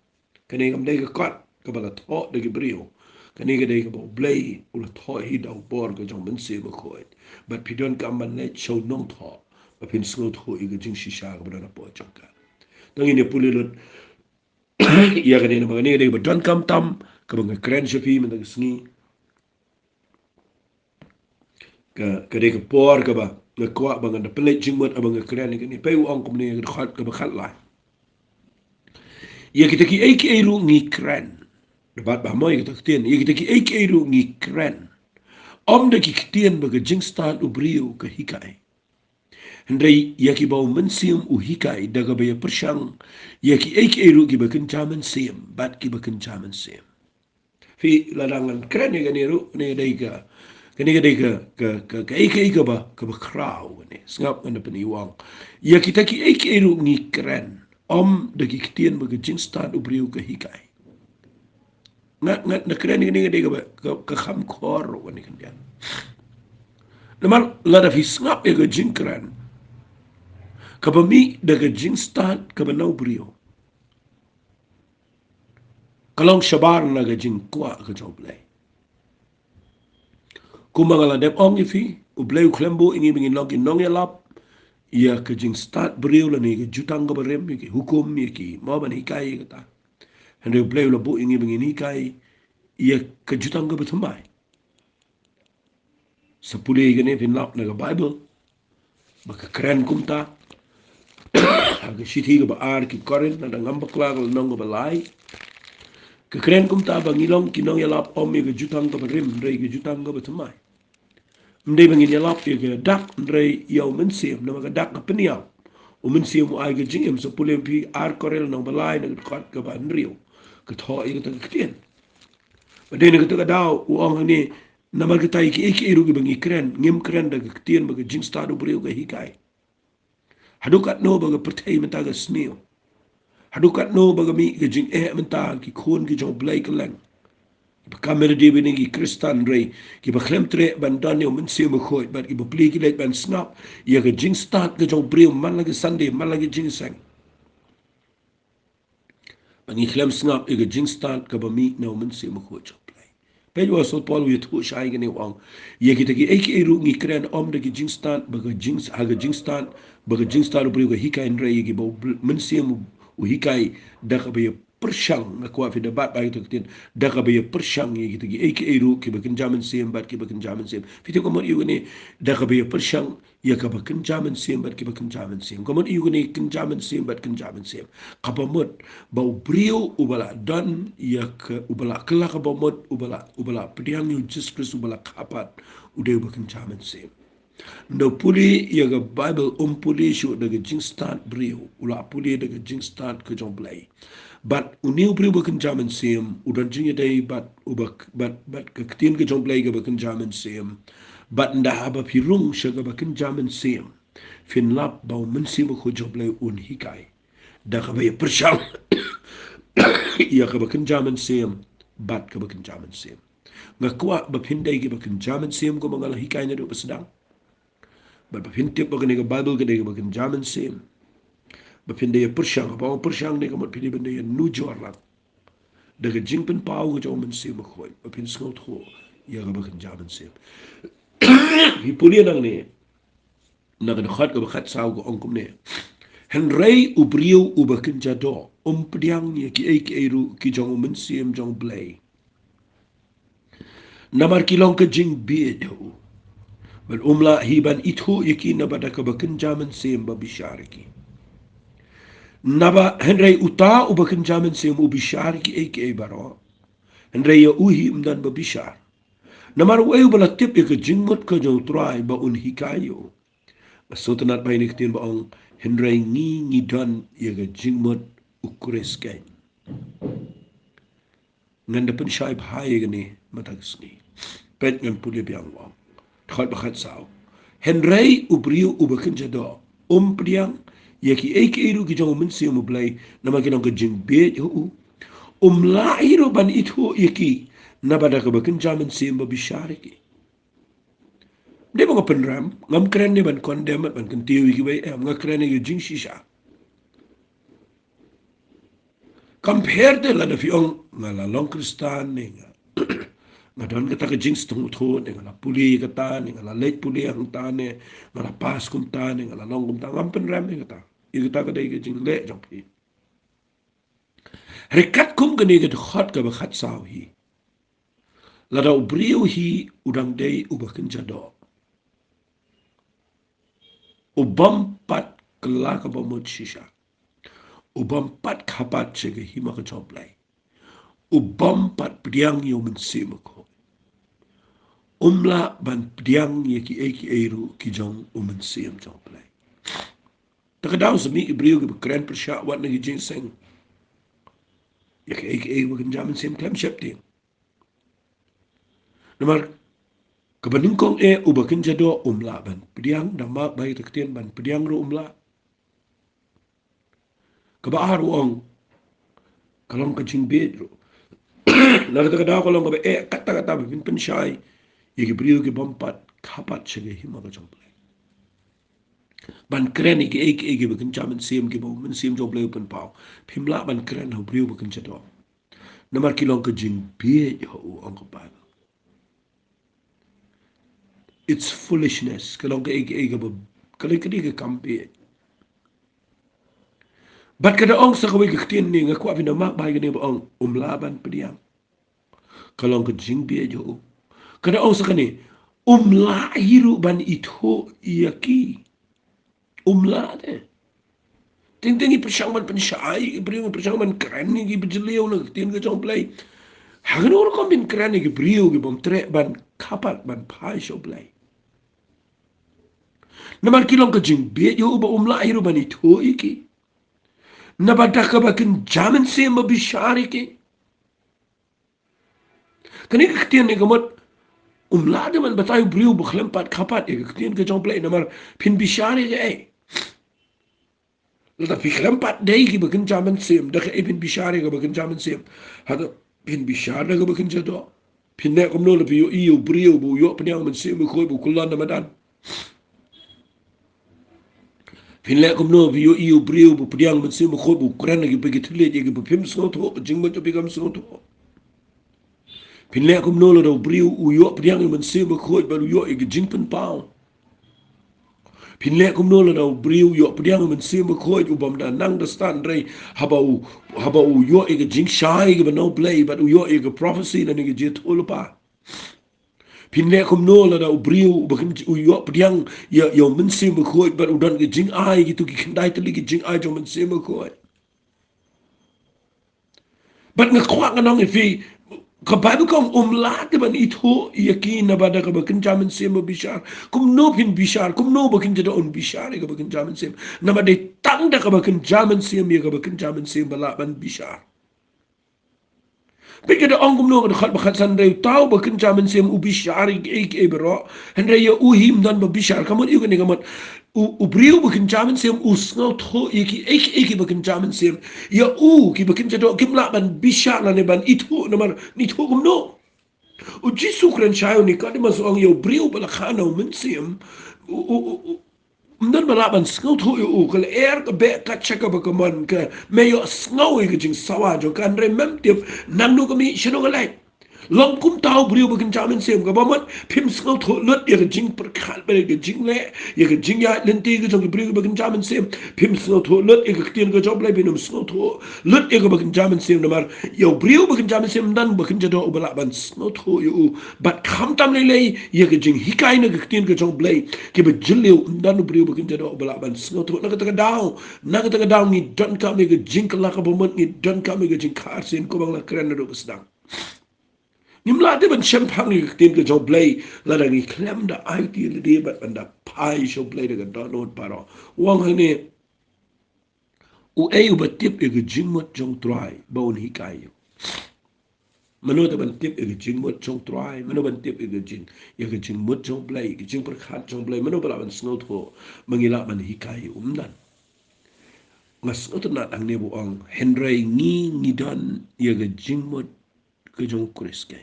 Kane kam dei ka kot kaba la thoh da ki briew. Kane ka dei kaba U Blei u la thoh hi da u bor ka jong U Mynsiem Bakhuid. Bad phi donkam ban leit sha u nongthoh ba phin sngewthuh ïa ka jingshisha kaba don hapoh jong ka. Tang ngin ïa pule lut ïa kane, namar kane ka dei kaba donkam tam kaba nga kren sha phi mynta ka sngi. Ka, ka dei ka por kaba nga kwah ba ngan da pynleit jingmut haba nga kren ïa kane. Peit u ong kumne ha ka dkhot kaba khatlai. Ïa kita kiei kiei ruh ngi kren. Da bat bha mo ïa kita ki ktien. Ïa kita kiei kiei ruh ngi kren ym da ki ktien ba ka jingstad u briew ka hikai, hynrei ïa kiba U Mynsiem u hikai, da kaba ïa pyrshang ïa kiei kiei ruh kiba kynja mynsiem bad kiba kynja mynsiem. Phi, lada ngan kren ïa kane ruh, kane ka dei ka, kane ka dei ka, ka, ka, kaei kaei kaba, kaba khraw kane. Sngap, ngan da pyni, u ong, ïa kita kiei kiei ruh ngi kren ym da ki ktien ba ka jingstad u briew ka hikai. Nga, nga, nga kren ïa kane ka dei kaba, ka, ka kham khor ruh kane khyndiat. Namar lada phi sngap ïa ka jingkren kaba mih da ka jingstad kaba na u briew, ka long shabar na ka jingkwah ka jong U Blei. Kumba nga la dep ong ïa phi, U Blei u khlem buh ïa ngi ba ngin long ki nongïalap ïa ka jingstad briew lane ka jutang kaba rim, ïa ki hukum, ïa ki, mo, ban hikai ïa kata. Hynrei U Blei u la buh ïa ngi ba ngin hikai ïa ka jutang kaba thymmai. Sa pule ïa kane, phin lap na ka Baibl ba ka kren kumta. Ha ka shithi kaba ar ki Korinth, lada ngam bakla, ka lynnong kaba lai, ka kren kumta ba ngi long ki nongïalap ym ïa ka jutang kaba rim, hynrei ka jutang kaba thymmai. Ym dei ba ngin ïalap ïa ka dak, hynrei ïa U Mynsiem, namar ka dak ka pynïap, U Mynsiem u ai ka jingim. Sa pule phi Ar Korinth lynnong ba lai, na ka dkhot kaba hynriew, ka thoh ïa kata ka ktien. Ba dei na kata ka daw u ong hangne, namar kata ïa kiei kiei ruh kiba ngi kren, ngim kren da ka ktien ba ka jingstad u briew ka hikai. Haduh katno ba ka pyrthei mynta ka sniew, Haduh katno ba ka mih ka jingeh mynta ki khun ki jong U Blei kylleng, kiba kam me da dei ban ong ki Khristan, hynrei kiba khlem treh ban don ïa U Mynsiem Bakhuid bad kiba plie ki leit ban sngap ïa ka jingstad ka jong u briew man la ka Sunday, man la ka jingseng. Ba ngi khlem sngap ïa ka jingstad kaba mih na U Mynsiem Bakhuid jong U Blei. Peit u Apostol Paul u ïathuh shai kane, u ong, ïa kita kiei kiei ruh ngi kren ym da ki jingstad, ba ka jing, ha ka jingstad, ba ka jingstad u briew ka hikai, hynrei ïa kiba U Bl-, Mynsiem u, u hikai da kaba ïa pyrshang, nga kwah phi da bat ba ïa kita ki ktien, da kaba ïa pyrshang ïa kita kiei kiei ruh kiba kynja mynsiem bad kiba kynjah mynsiem. Phi tip ka mut ïa kane, da kaba ïa pyrshang ïa kaba kynja mynsiem bad kiba kynjah mynsiem. Ka mut ïa kane kynja mynsiem bad kynjah mynsiem, kaba mut ba u briew uba la don ïa ka, uba la kylla kaba mut, uba la, uba la pdiang ïa u Jisu Khrist, uba la kha pat, u dei uba kynja mynsiem. Nda u pule ïa ka Baibl, um pule shuh da ka jingstad briew, u la pule da ka jingstad ka jong U Blei. Bad une u briew ba kynja mynsiem u don jingïadei bad uba, bad, bad ka ktien ka jong U Blei kaba kynja mynsiem. Bad nda haba phi rung sha kaba kynja mynsiem, phin lap ba U Mynsiem Bakhuid jong U Blei un hikai da kaba ïa pyrshang ïa kaba kynja mynsiem bad kaba kynjah mynsiem. Nga kwah ba phin dei kiba kynja mynsiem kumba nga la hikai naduh ba sdang. Bad ba phin tip ba kane ka Baibl ka dei kaba kynja mynsiem, ba phin dei ïa pyrshang, kaba ong pyrshang ne ka mut phi dei ban dei ïa nujor lang da ka jingpynpaw ka jong U Mynsiem Bakhuid, ba phin sngewthuh ïa kaba kynja mynsiem. Phi pule nangne na ka dkhot kaba khatsaw, ka ong kumne: Hynrei u briew uba kynja doh um pdiang ïa kiei kiei ruh ki jong U Mynsiem jong U Blei. Namar ki long ka jingbieit ha u, bad um lah hi ban ithuh ïa ki, naba da kaba kynja mynsiem ba bishar ïa ki. Naba hynrei uta uba kynja mynsiem u bishar ïa kiei kiei baroh, hynrei ïa u hi ym don ba bishar. Namar uei uba la tip ïa ka jingmut ka jong U Trai ba un hikai ïa u? Nga sngewtynnat ba ïa kane ka ktien ba ong, hynrei ngi ngi don ïa ka jingmut U Khrist keiñ. Ngan da pynshai bha ïa kane mynta ka sngi. Peit, ngan pule biang, u ong, dkhot ba khatsaw: Hynrei u briew uba kynja doh um pdiang ïa kiei kiei ruh ki jong U Mynsiem U Blei, namar ki long ka jingbieit ha u. Um lah hi ruh ban ithuh ïa ki, naba da kaba kynja mynsiem ba bishar ïa ki. Dei ba nga pynrem, ngam kren ne ban condemn, ban kyntiew ïa kiwei, em, nga kren ïa ka jingshisha. Compare te lada phi ong nga la long Khristan ne nga, nga don kata ka jingsngewthuh ne nga la pule ïa kata ne nga la leit pule hangta ne nga la pass kumta ne nga la long kumta, ngam pynrem ïa kata. Ïa kata ka dei ka jingleh jong phi. Hynrei katkum kane ka dkhot kaba khatsaw hi, lada u briew hi u dang dei uba kynja doh, u bym pat kylla kaba mut shisha, u bym pat kha pat sha ka hima ka jong U Blei, u bym pat pdiang ïa U Mynsiem Bakhuid, um lah ban pdiang ïa kiei kiei ruh ki jong U Mynsiem jong U Blei. Te ka daw sa mih ki briew kiba kren pyrshah wat na ki jingseng ïa kiei kiei ba kynja mynsiem, khlem sheptieng. Namar kaba nyngkong eh, uba kynja doh um lah ban pdiang, da map ba ïa ka ktien ban pdiang ruh um lah. Kaba ar, u ong, ka long ka jingbieit ruh. Na kata ka daw ka long kaba eh katta katta ba phin pynshai ïa ki briew ki bym pat kha pat sha ka hima ka jong U Blei ban kren ïa kiei kiei kiba kynja mynsiem, kiba U Mynsiem jong U Blei u pynpaw. Phim lah ban kren ha u briew ba kynja doh, namar ki long ka jingbieit ha u, ong ka Baibl. It's foolishness. Ka long kaei kaei kaba, ka long kaei ka kam bieit. Bad ka da ong sa kawei ka ktien ne, nga kwah phin da map ba ïa kane ba ong um lah ban pdiang, ka long ka jingbieit ha u. Ka da ong sa kane, um lah hi ruh ban ithuh ïa ki. Um lah te. Teng teng ngi pyrshang ban pynshai ïa ki briew, ngi pyrshang ban kren ïa ki bajylliew na ka ktien ka jong U Blei. Ha kano rukom phin kren ïa ki briew ki bym treh ban kha pat ban phai sha U Blei? Namar ki long ka jingbieit ha u, ba um lah hi ruh ban ithuh ïa ki, naba da kaba kynja mynsiem ba bishar ïa ki. Kane ka ktien ne ka mut um lah te ban batai u briew ba khlem pat kha pat ïa ka ktien ka jong U Blei, namar phin bishar ïa kaei? Lada phi khlem pat dei kiba kynja mynsiem, da kaei phin bishar ïa kaba kynja mynsiem? Hato phin bishar da kaba kynja doh? Phin leh kumno lada phi ïohi ïa u briew ba u ïoh pdiang Mynsiem Bakhuid ba u kylla na madan? Phin leh kumno lada phi ïohi ïa u briew ba u pdiang Mynsiem Bakhuid ba u kren ïa kiba ki thylliej, ïa kiba phim sngewthuh, ka jingmut jong phi kam sngewthuh? Phin leh kumno lada u briew u ïoh pdiang ïa u Mynsiem Bakhuid bad u ïoh ïa ka jingpynpaw? Phin leh kumno lada u briew u ïoh pdiang ïa u Mynsiem Bakhuid, u bym da nang da stad, hynrei haba u, haba u ïoh ïa ka jingshai kaba na U Blei bad u ïoh ïa ka prophecy lane ka jingïathuhlypa? Phin leh kumno lada u briew uba kyn-, u ïoh pdiang ïa, ïa u Mynsiem Bakhuid bad u don ka jingai, kito ki khyndai tylli ki jingai jong u Mynsiem Bakhuid? Bad nga kwah ngan ong ïa phi, ka Baibl ka ong, um lah te ban ithuh ïa ki naba da kaba kynja mynsiem ba bishar. Kumno phin bishar? Kumno ba kynja doh un bishar ïa kaba kynja mynsiem? Namar dei tang da kaba kynja mynsiem ïa kaba kynja mynsiem ba lah ban bishar. Bad ka da ong kumno ka dkhot ba khatsan, hynrei uta uba kynja mynsiem u bishar ïa kiei kiei baroh, hynrei ïa u hi ym don ba bishar. Ka mut ïa kane, ka mut u, u briew ba kynja mynsiem u sngewthuh ïa kiei kiei kiba kynja mynsiem. Ïa u kiba kynja doh kim lah ban bishar lane ban ithuh, namar ithuh kumno? U Jisu u kren shai u, Nikodemus, u ong ïa u briew ba la kha na u mynsiem, u, u, u, u, ym don ba lah ban sngewthuh ïa u. Ka lyer ka beh kat sha kaba ka mon, ka, me ïohsngew ïa ka jingsawa jong ka, hynrei mem tip nangno ka mih, shano ka leit. Long kumta u briew ba kynja mynsiem, kaba mut phim sngewthuh lut ïa ka jingpyrkhat bad ïa ka jingleh, ïa ka jingïaid lynti ka jong ki briew kiba kynja mynsiem. Phim sngewthuh lut ïa ka ktien ka jong U Blei, phim sngewthuh lut ïa kaba kynja mynsiem, namar ïa u briew ba kynja mynsiem ym don ba kynja doh uba lah ban sngewthuh ïa u. Bad khamtam lei lei ïa ka jinghikai na ka ktien ka jong U Blei, kiba jylliew, ym don u briew ba kynja doh uba lah ban sngewthuh. Na kata ka daw, na kata ka daw ngi donkam ïa ka jingkylla, kaba mut ngi donkam ïa ka jingkha arsien, kumba nga la kren naduh ba sdang. Ngim lah te ban shemphang ïa ka ktien ka jong U Blei lada ngi khlem da aiti ïa lade bad ban da phai sha U Blei da ka dohnud baroh. U ong hangne, uei uba tip ïa ka jingmut jong U Trai ba un hikai ïa u? Mano te ban tip ïa ka jingmut jong U Trai? Mano ban tip ïa ka jing, ïa ka jingmut jong U Blei, ka jingpyrkhat jong U Blei? Mano ba lah ban sngewthuh, ba ngi lah ban hikai ïa u? Ym don. Nga sngewtynnat hangne ba u ong, hynrei ngi, ngi don ïa ka jingmut ka jong u Khrist kein.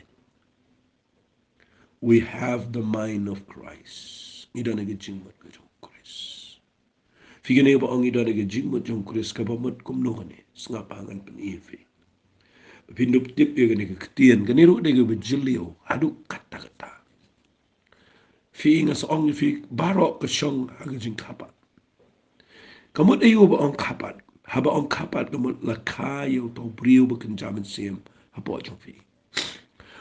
We have the mind of Christ. Ngi don ïa ka jingmut ka jong u Khrist. Phi, kane ba ong ngi don ïa ka jingmut jong u Khrist, kaba mut kumno kane? Sngap, ngan pyni ïa phi. Phin dup tip ïa kane ka ktien, kane ruh dei kaba jylliew haduh katta katta. Phi, nga sa ong ïa phi, baroh ka shong ha ka jingkhapat. Ka mut aïu ba ong khapat? Haba ong khapat, ka mut la kha ïa uto u briew ba kynja mynsiem hapoh jong phi.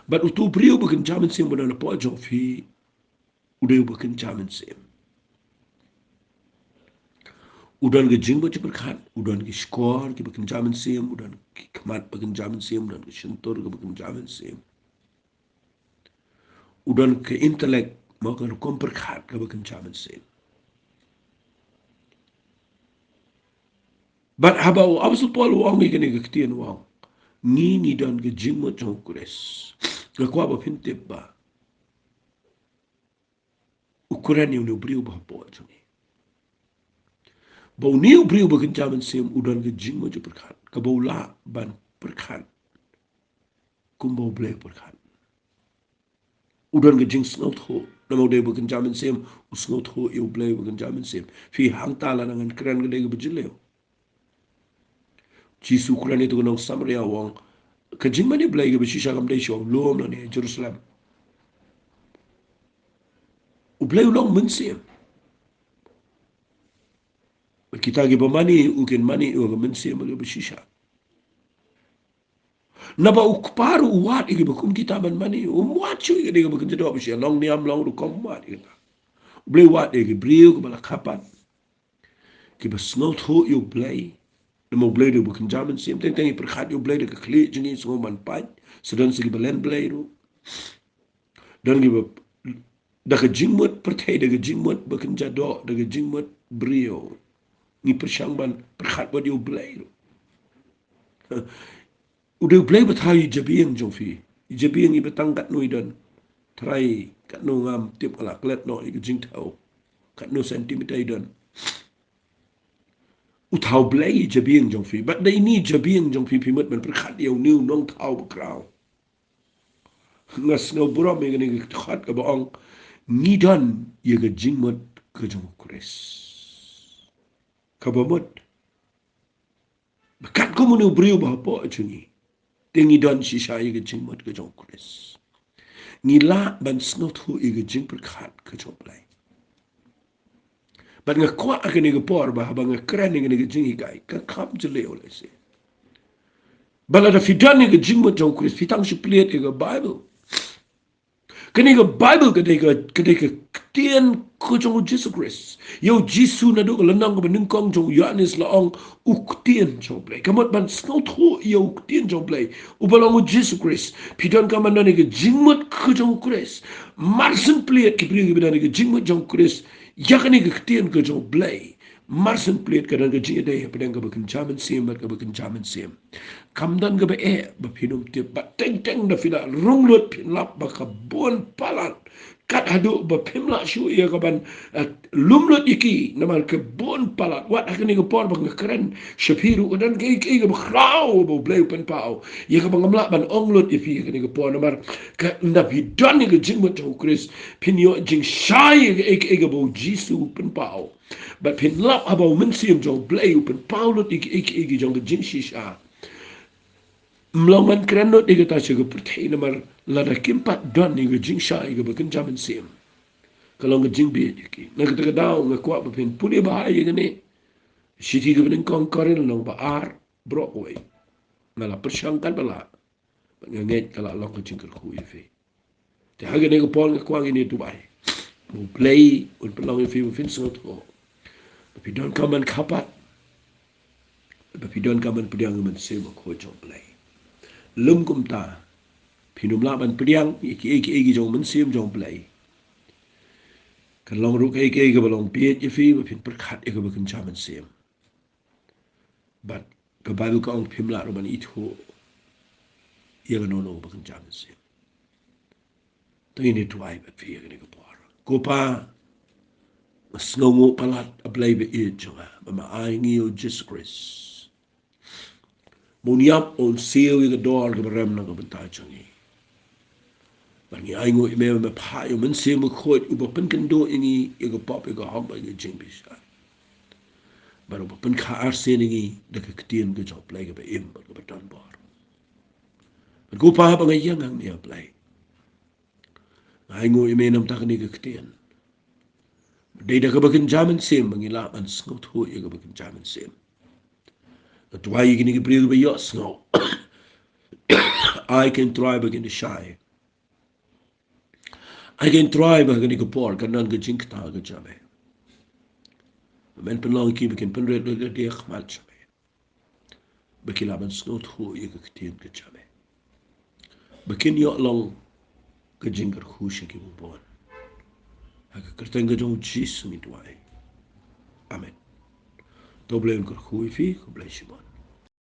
Bad uto u briew ba kynja mynsiem ba don hapoh jong phi, u dei uba kynja mynsiem. U don ka jingmut jingpyrkhat, u don ki shkor kiba kynja mynsiem, u don ki khmat ba kynja mynsiem, u don ki shyntur kiba kynja mynsiem. U don ka intellect, mo, ka rukom pyrkhat kaba kynja mynsiem. Bad haba u Apostol Paul u ong ïa kane ka ktien, u ong, ngi, ngi don ka jingmut jong u Khrist. Nga kwah ba phin tip ba u kren ïa une u briew ba hapoh jong ngi. Ba une u briew ba kynja mynsiem u don ka jingmut jingpyrkhat, kaba u lah ban pyrkhat kumba U Blei u pyrkhat. U don ka jingsngewthuh, namar u dei ba kynja mynsiem, u sngewthuh ïa U Blei ba kynja mynsiem. Phi, hangta lada ngan kren ka dei kaba jylliew. Jisu u kren ïa uto u nong Samaria, u ong, ka jingmane Blei kaba shisha kam dei sha u lum lane Jerusalem. U Blei u long mynsiem. Kita kiba mane u kin mane ïa u ha ka mynsiem kaba shisha. Naba u Kpa ruh u wad ïa kiba kum kita ban mane. Um wad shuh ïa ka dei kaba kynja doh ba shisha, long niam long rukom, um wad ïa kita. U Blei u wad ïa ki briew kiba la khapat, kiba sngewthuh ïa U Blei. Namar U Blei u dei uba kynja mynsiem. Teng teng ngi pyrkhat ïa U Blei da ka khlieh jong ngi, sngewman paid. Sa don sa kiba len Blei ruh. Don kiba da ka jingmut pyrthei, da ka jingmut ba kynja doh, da ka jingmut briew, ngi pyrshang ban pyrkhat wat ïa U Blei ruh. U dei U Blei uba thaw ïa i jabieng jong phi. I jabieng iba tang katno i don? Trai, katno, ngam tip, nga la klet noh ïa ka jingthaw. Katno centimeter i don? u thaw blei ïa jabieng jong phi. Bad da ine i jabieng jong phi, phi mut ban pyrkhat ïa une u nongthaw bakhraw. Nga sngew burom ïa kane ka dkhot kaba ong, ngi don ïa ka jingmut ka jong u Khrist. Kaba mut, ba katkum une u briew ba hapoh jong ngi, te ngi don shisha ïa ka jingmut ka jong u Khrist. Ngi lah ban sngewthuh ïa ka jingpyrkhat ka jong u Blei. Bad nga kwah ha kane ka por ba haba nga kren ïa kane ka jinghikai, ka kham jylliew lehse. Ba lada phi don ïa ka jingmut jong u Khrist, phi tang shu plie ïa ka Baibl. Kane ka Baibl ka dei ka, ka dei ka ktien ka jong u Jisu Khrist. Ïa u Jisu naduh ka lynnong kaba nyngkong jong u Ïoannis la ong, u ktien jong u Blei. Ka mut ban sngewthuh ïa u ktien jong u Blei, uba long u Jisu Khrist, phi donkam ban don ïa ka jingmut ka jong u Khrist. Mar syn plied ki briew kiba don ïa ka jingmut jong u Khrist ïa kane ka ktien ka jong u Blei, mar syn plied ka don ka jingïadei hapdeng kaba kynja mynsiem bad kaba kynja mynsiem. Kam don kaba eh ba phin ym tip, bad teng teng da phi la rung lut phin lap ba ka bun palat, kat haduh ba phim lah shuh ïa ka ban, eh, lum lut ïa ki, namar ka bun palat. Wat ha kane ka por ba nga kren sha phi ruh, ka don kaei kaei kaba khraw ba u Blei u pynpaw, ïa kaba ngam lah ban ong lut ïa phi ha kane ka por, namar ka, ynda phi don ïa ka jingmut jong u Khrist, phin ïoh jingshai ïa kaei kaei kaba u Jisu u pynpaw. Bad phin lap haba u Mynsiem jong u Blei u pynpaw lut ïa kaei kaei ki jong ka jingshisha. Ym long ban kren lut ïa kata sha ka pyrthei, namar lada kim pat don ïa ka jingshai kaba kynja mynsiem, ka long ka jingbieit ïa ki. Na kata ka daw nga kwah ba phin pule bha ïa kane. Shithi kaba nyngkong Korinth lynnong ba ar, baroh kawei. Nga la pyrshang katba lah, bad nga ngeit ka la long ka jingkyrkhu ïa phi. Te ha kane ka por nga kwah ngin ïa duwai ba u Blei un pynlong ïa phi ba phin sngewthuh, ba phi donkam ban kha pat, ba phi donkam ban pdiang ïa u Mynsiem Bakhuid jong u Blei. Lym kumta, phin ym lah ban pdiang ïa kiei kiei ki jong u Mynsiem jong u Blei. Kan long ruh kaei kaei kaba long bieit ïa phi ba phin pyrkhat ïa kaba kynja mynsiem. Bad ka Baibl ka ong phim lah ruh ban ithuh ïa kano kano kaba kynja mynsiem. Te ngin ïa duwai bad phi ha kane ka por. Ko Pa, nga sngewnguh palat, A Blei ba ïeit jong nga, ba me ai ngi ïa u Jisu Khrist, ba un ïap, un siew ïa ka dor kaba rem na ka bynta jong ngi. Bad ngi ainguh ïa me ba me phah ïa u Mynsiem Bakhuid uba pynkynduh ïa ngi ïa ka pop, ïa ka hok bad ïa ka jingbishar, bad uba pynkha arsien ïa ngi da ka ktien ka jong u Blei kaba im bad kaba don bor. Bad ko Pa, ba nga ïeng hangne, A Blei, nga ainguh ïa me namar kane ka ktien. Dei da kaba kynja mynsiem ba ngi lah ban sngewthuh ïa kaba kynja mynsiem. Nga duwai ïa kine ki briew ba ïohsngew, ai kein, Trai, ba kin da shai. Ai kein, Trai, ba ha kane ka por kan don ka jingkta ka jong me. Ba men pynlong ïa ki ba kin pynrit lut lade ha khmat jong me, ba ki lah ban sngewthuh ïa ka ktien ka jong me, ba kin ïoh long ka jingkyrkhu sha ki bun. Ha ka kyrteng ka jong u Jisu ngi duwai. Amen. To U Blei un kyrkhu ïa phi, khublei shibun.